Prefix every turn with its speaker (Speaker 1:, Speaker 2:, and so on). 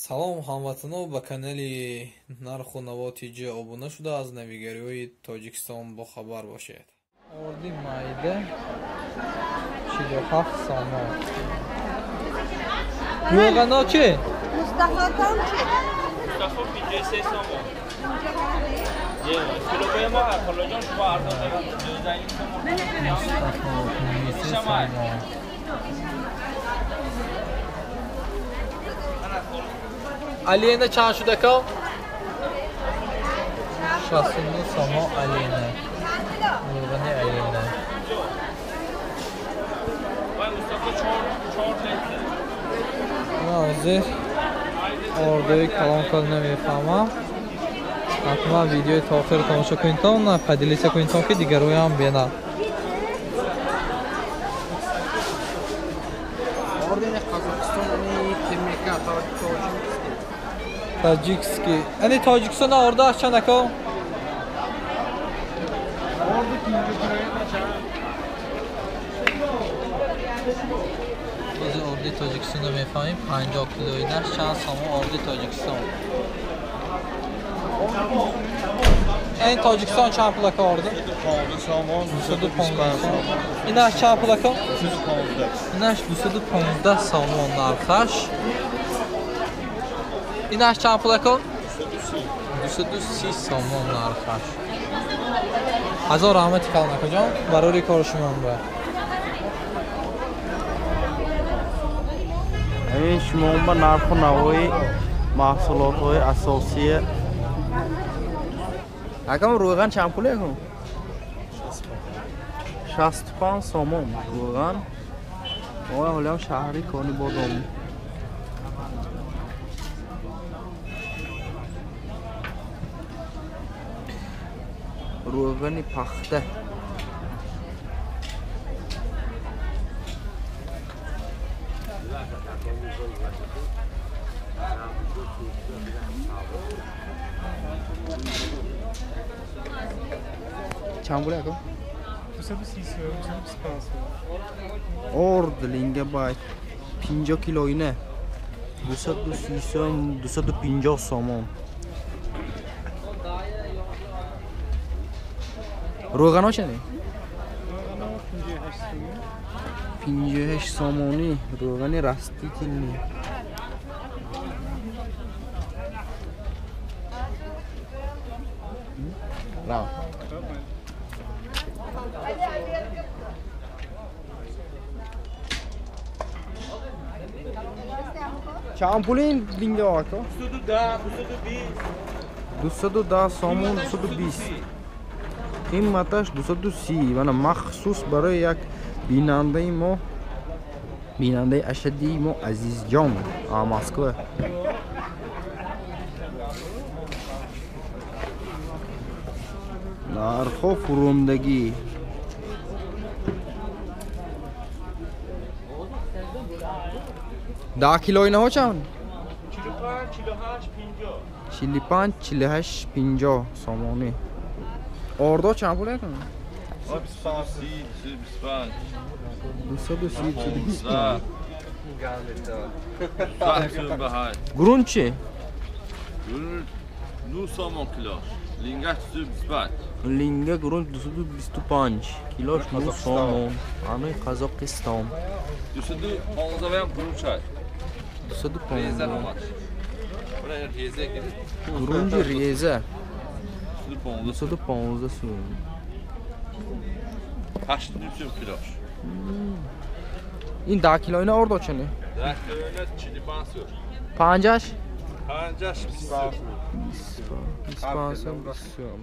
Speaker 1: Салом ҳамватанон, ба канали Нарху Наво ТЖ обуна шуда, аз навигариҳои Тоҷикистон бохабар бошед. Орди майда 47 сомон. Равғано чӣ?
Speaker 2: Мустафотон чӣ?
Speaker 3: Мустафо 53 сомон. کیلوگرم ما خالا جان شما ارزان دارید.
Speaker 1: Мустафо 53 сомон. Алина чанд шуд ака? 69 сомон Алина. Равғани Алина.
Speaker 3: Мустафо 4 литр.
Speaker 1: Ман ҳозир ордои калон кал намефаҳмам. Ҳатман видеои то охир тамошо кунедтон, поделиться кунедтон, ки дигароям бинанд.
Speaker 4: Ордени Қазоқистон ТМК таджикский.
Speaker 1: Таджикский. Ани Тоҷикистон орда чанд ака?
Speaker 4: Орди 50 километр чанд?
Speaker 1: Бози орди Тоҷикистонро мефаҳмем, 50 килоинаш чанд сомон орди Тоҷикистон. Ин Тоҷикистон чанд пул ака орди?
Speaker 4: 215 сомон,
Speaker 1: 215 сомон. Инаш чанд пул ака?
Speaker 4: 215.
Speaker 1: Инаш 215 сомон нархаш. Инаш чанд пул ака? 230 сомон нархаш. Ҳазор раҳмати калон акаҷон, барори кори шумо бояд.
Speaker 4: Ҳамин шумо ба нарху навои маҳсулотҳои асосие. Акам равған чанд пул акам? 65 сомон равған. Ой, ҳолиам шаҳри Кони Бодом. Равғани пахта. Чанд пул акам?
Speaker 5: 230 225.
Speaker 4: Орд линга бай 50 килоина 230 сом, 250 сомон. Равғано чанд?
Speaker 5: Равғано 58 сомон.
Speaker 4: 58 сомонӣ равғани растительный. Рав. Чанд пули ин линга ака?
Speaker 3: 210, 220.
Speaker 4: 210 сомон, 220. Қиматаш 230. Мана махсус барои як бинандаи мо, бинандаи ашаддии мо Азизҷон аз Москва. Нархҳо фурундагӣ. 10 килои наҳо чанд?
Speaker 3: 45, 48, 50.
Speaker 4: 45, 48, 50 сомонӣ. Ордо чанд пул якам?
Speaker 3: 230, 225.
Speaker 4: 230, 225.
Speaker 3: 148.
Speaker 4: Грунт чӣ?
Speaker 3: Грунт 9 сомон килош. Лингаш 225.
Speaker 4: Линга грунт 225. Килош 9 сомон. Ани Қазоқистон.
Speaker 3: 215 ҳам грунт шад.
Speaker 4: 215. Грунти реза. 215 сом.
Speaker 3: 8 сом килош.
Speaker 4: Ин 10 килоина ордо чанд?
Speaker 3: 10 килоина 45 сом.
Speaker 4: Панҷаш?
Speaker 3: Панҷаш 20 сом.
Speaker 4: 25 сом, 20 сом.